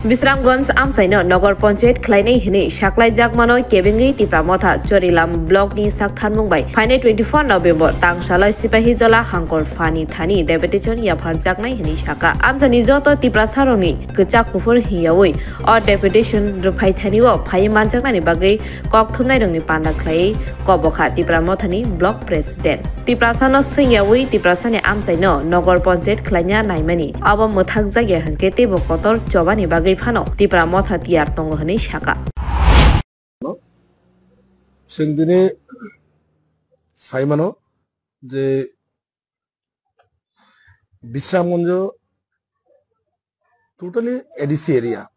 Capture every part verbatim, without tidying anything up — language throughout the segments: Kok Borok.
Bisramganj amchaino Nagar Panchayat khlainai hwnwi saklaijakmano kebengwi Tipra Motha Chorilam blockni saktharmung bai phainai twenty-four November tangsalai Sipahijola Hangkor Phani thani deputation yapharjaknai hwnwi sakha. Amchaini joto Tiprasarokni kwchak kuphur hwnyawi o deputation rwphaithanio phaiwi manjaknani bagwi kokthumnairokni panda khlaiwi kok bokha Tipra Mothani Block President. Tiprasano swngyawi Tiprasani amchaino Nagar Panchayat khlaina naimani abo mwthakjakya hwnkhe teibo kotor chobani bagwi phano Tipra Motha tiyar tongo hwnwi sakha. Chwng tini saimano je Bisramganjo totally A D C area.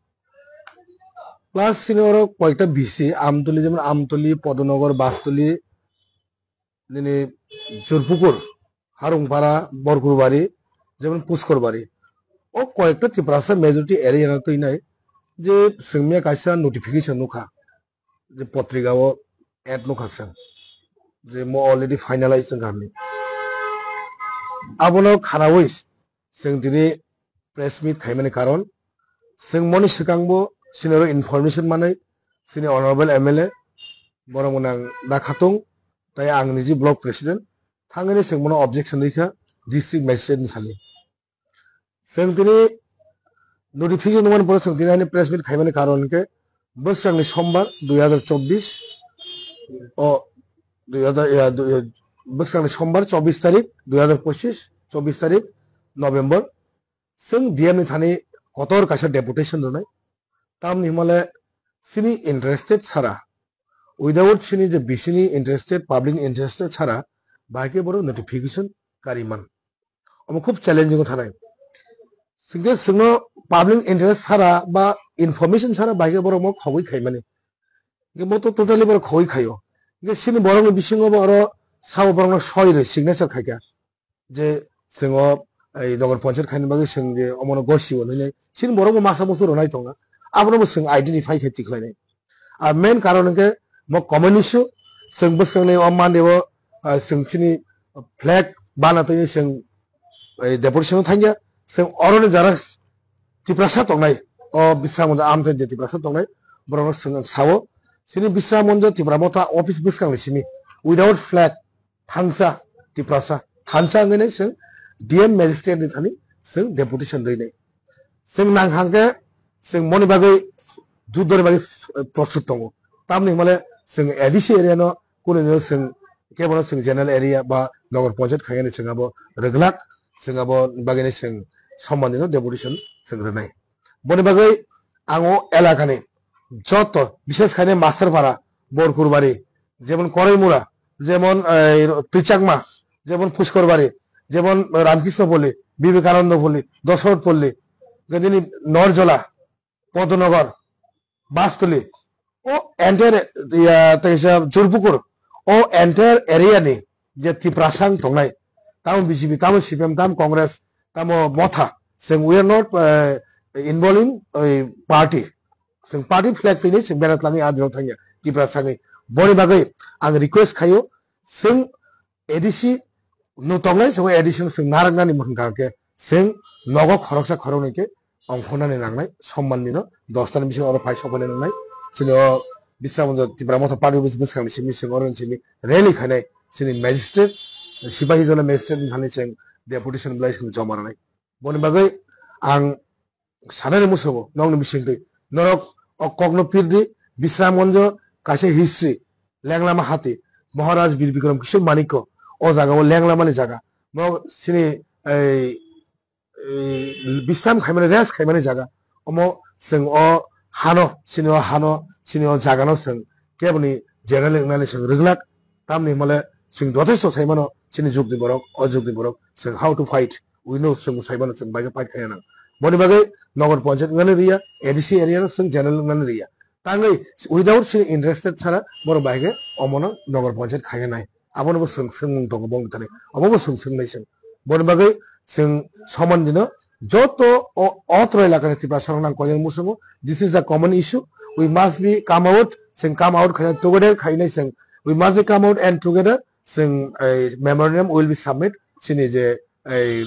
Plus chini oro koyekta B C, Amtuli, jemon Amtuli, Podonogar, Bastuli, nini Jurpukur, Harungpara, Borkurbari, jemon Puskorbari. O koyekta Tiprasa majority area no twi nai je chwng miya kaisa notification nukha. Je potrika o ad nukha chwng je mo already finalize wngkha hinwi. Abono khanaui chwng tini press meet khaimani karon chwng moni swkangbo chini oro information manwi chini honorable M L A borok mwnang da khatung tai ang niji block president thangwi chwng bono objection rikha district magistrate ni sami. Chwng tini notification nukmani pore chwng tini hani press meet khaimani karon hwnkhe bwswkangni sombar dui hazar chobbish o dui hazar ya, dui, bwswkangni sombar chobbish tarik dui hazar pochishish chobbish tarik November chwng D M ni thani kotor kaisa deputation rwnai. Tamni himale chini interested sara without chini je B C ni interested public interested sara bahai khe borok notification kariman. Omo khub challenging thanai. Singke singno public interest sara ba information sara bahai khe borok mo khogwi khaimani. Hingke mo to totally borok khogwi khaio. Hingke sini borokni bisingo bo oro sabo borokno soi rwi signature khaikha. Je singno ei Nagar Panchayat khaini bagwi sing je omono gosio hinwi sini borokbo masa musu rwnai tongna. Abono bo sing identify khai tikhlainai. A main karon hwnkhe mo common issue, chwng bwskangni o Monday o, ah, chwng chini flag bana twi chwng, eh, deputation o thangya, chwng oroni jara Tiprasa tongnai, o Bisramganj amtwi je Tiprasa tongnai, borokno chwng sao, chini Bisramganj Tipra Motha office bwskangni simi without flag, thansa Tiprasa thansa wngwi nai chwng D M magistrate ni thani chwng deputation rwi nai. Chwng nang hang khe chwng moni bagwi juddoni bagwi, eh, prostut tongo. Tamni himale chwng A D C area no kunu dino chwng kebono chwng general area ba Nagar Panchayat khaiyani chwng abo rwglak, chwng abo bagwino chwng somman dino deputation chwng rwnai. Boni bagwi ang o elakani joto, bishes khaine Masterpara, Borkurbari, jemon Koraimura, jemon, eh, Twichakma, jemon Puskorbari, jemon Ramkrishnopolli, Bibekanandopolli, Dosorothpolli, gedini Norjola, Podonogar, Bastuli, o entire, ya, teisa Jurpukur, o entire area ni je Tiprasang tongnai, tamo B J P, tamo C P M, tamo Congress, tamo Motha, chwng we are not, eh, involved in, eh, party. Chwng party flag twini chwng berat langwi adino thangya Tiprasangwi. Boni bagwi ang request khaio, chwng A D C no tongnai, chwng A D C no chwng narwknani hwnkha khe chwng nogo khoroksa khoroknwi khe ongkhornani nangnai, somman dino dosta ni bisingo oro phai sokphai nangnai. Chini o Bisramganj Tipra Motha party office bwskangni simi chwng oro simi rally khainai, chini magistrate, Sipahijola magistrate ni thani chwng deputation belai chwng joma rwnai. Boni bagwi ang sanani musugo nokni bisingtwi norok o kokno pirdi, Bisramganj kaisa history, Lenglama hati, Maharaj Bir Bikram Kishore Manikya o jaga o Lenglamani jaga. Norok sini ei, ei, bisram khaimani, rest khaimani jaga. Omo chwng o hano, sini o hano, sini o jagano chwng keboni general wngnani chwng rwglak. Tamni himale chwng jotesto saimano, chini jugni borok, o jugni borok, chwng how to fight. We know chwng saimano chwng bai khe fight khaina nang. Boni bagwi Nagar Panchayat wngnani riya, A D C area no chwng general wngnani riya. Tangwi without chini interested sara borok bai khe omono Nagar Panchayat khaina nai. Abono bo chwng swngmung tongo bongni thani. Obo bo chwng swngnai chwng. Boni bagwi chwng somman dino joto o, o tro elakani Tiprasa rok nang koinani muchungo. This is the common issue. We must be come out, chwng come out khaina together khainai chwng. We must be come out and together chwng ei memorandum will be submit chini je ei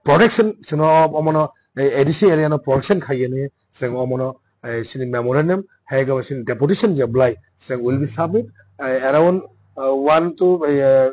protection chwngno omono eh, A D C area no protection khai ni chwng omono, eh, sini memorandum, hai khe sini deputation je belai chwng will be submit, eh, around, eh, one to, eh,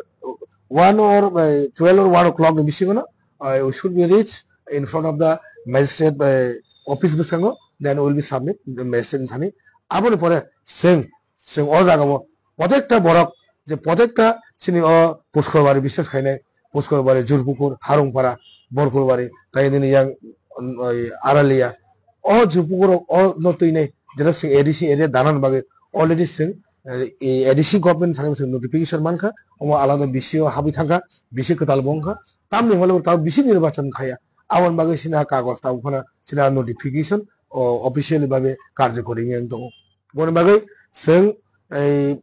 one or, eh, twelve or one o'clock ni bisingo no, eh, we should be reach in front of the magistrate, eh, office bwskango, then we will be submit the magistrate thani. Aboni pore chwng, chwng o jagao protekta borok je protekta chini o Puskurbari, bishes khainai Puskurbari, Jurpukur, Harungpara, Borkurbari, tai nini yang, um, oi, Aralia. O Jurpukur o no twinai, jera chwng A D C area danan bagwi already chwng, eh, A D C government thani chwng notification mankha, omo alada B C o habwi thangkha, B C kwtal bo wngkha, tamni hole bo tamo B C nirbachan khaya. Aboni bagwi chini a kagoj tabuk phano chini a notification o officially bagwi karjokori wngwi tongo. Boni bagwi chwng ei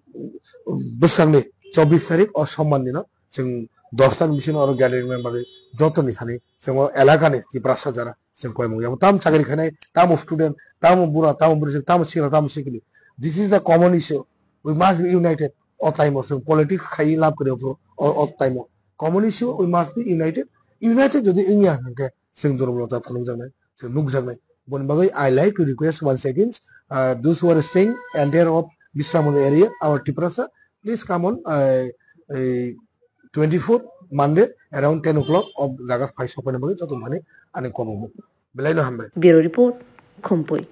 bwskangni chobbish tarik o sombar nino chwng dosta ni bisingo oro gathering rwna bagwi jotoni thani chwng o elakani Tiprasa jara chwng koimung yabo. Tamo chakri khainai, tamo student, tamo bura, tamo bwrwi, tamo sikla, tamo sikli. This is the common issue. We must be united. O time o chwng politics khaiwi lab kwrwi o, o, o time o. Common issue, we must be united. United jodi wngya hwnkhe chwng durbolota phunukjaknai, chwng nukjaknai. Boni bagwi I like to request once again, uh, those who are staying and there of Bisramganj area, our Tiprasa, please come on, uh, uh, twenty-four Monday around ten o'clock of jaga phai sokphaina bagwi joto mani ani komo. Belai no hambai. Bureau Report, Khumpui.